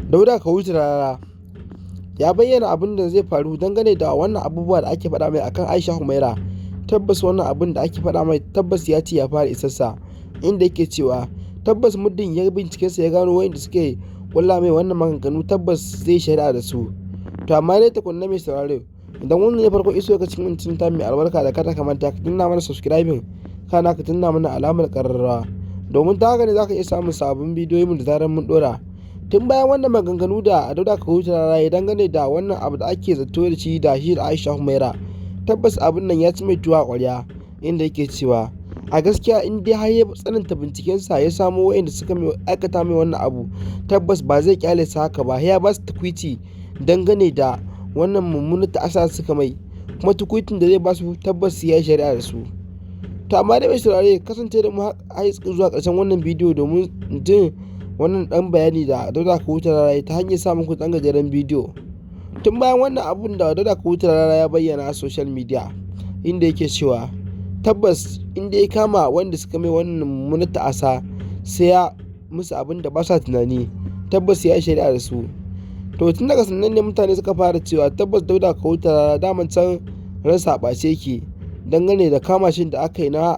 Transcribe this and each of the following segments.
Dauda Kahutu Rarara ya bayyana abin da zai faru dangane da wannan abubuwa da ake faɗa mai akan Aisha Humaira. Tabbas wannan abin da ake faɗa mai tabbas ya ce ya fara isarsa, inda yake cewa tabbas muddin ya bincikensa ya gano wayanda suke kulla mai wannan maganganu, tabbas zai shari'a da su. To amma dai tukunna, mai sauraro, idan wannan ne farko iso ka cikin wancan mai albarka, da kada ka manta ka danna mana subscribing, kana ka danna mana alamar ƙararrawa, domin ta haka ne za ka iya samun sabbin bidiyoyin da zarar mun dora. Tun bayan wannan maganganu da Dauda Kahutu Rarara ya dangane da wannan abu da ake zato da shi da shi da Aisha Humaira, tabbas abin nan ya ci mai tuwo a ƙwarya, inda yake cewa a gaskiya in dai har ya tsananta bincikensa ya samo wayanda suka aikata mai wannan abu, tabbas ba zai kyale su haka ba, ya ba su tukwici dangane da wannan mummunar ta'asa suka mai, kuma tukwicin da zai ba su tabbas ya yi shari'a da su. To amma dai, mai saurare, kasance da mu har zuwa ƙarshen wannan bidiyo domin jin wannan dan bayani da Dauda Kahutu Rarara ta hanyar sa muku dan gajeren bidiyo. Tun bayan wannan abun da Dauda Kahutu Rarara ya bayyana a social media, inda yake cewa tabbas inda ya kama wanda suka mai wannan mummunar ta'asa sai ya musu abin da ba sa tunani, tabbas ya yi shari'a da su. To tun daga sannan ne mutane suka fara cewa tabbas Dauda Kahutu Rarara daman can ransa a ɓace yake dangane da kama shin da aka yi na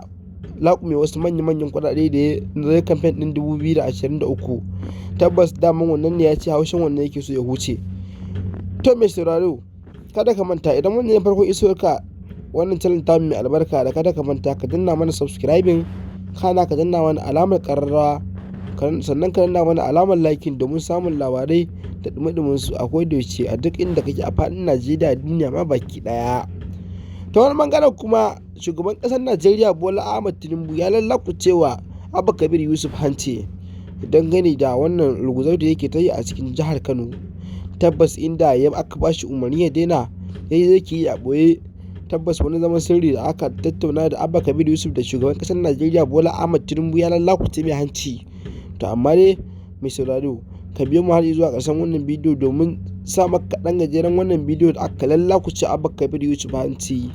laƙume wasu manya-manyan kuɗaɗe da ya yi kamfen ɗin 2023. Tabbas daman wannan ne ya ce haushin wannan yake so ya huce. To mai sauraro, kada ka manta, idan wannan ne farko iso ka wannan channel tamu mai albarka, da kada ka manta ka danna mana subscribing, kana ka danna mana alamar ƙararrawa, sannan ka danna mana alamar liking domin samun labarai da ɗumi su a kodayaushe, a duk inda kake a faɗin Najeriya, duniya ma baki ɗaya. Ta wani bangaren kuma, shugaban ƙasar Najeriya Bola Ahmad Tinubu ya lallakucewa Abba Kabir Yusuf hanci dangane da wannan ruguzau da yake ta yi a cikin jihar Kano. Tabbas inda ya aka ba shi umarni ya daina, ya yi yake yi a ɓoye. Tabbas wani zaman sirri da aka tattauna da Abba Kabir Yusuf da shugaban ƙasar Najeriya Bola Ahmad Tinubu ya lallakuce mai hanci. To amma dai, mai sauraro, ka biyo mu har zuwa ƙarshen wannan bidiyo domin sa maka ɗan gajeren wannan bidiyo da aka lallakuce Abba Kabir Yusuf hanci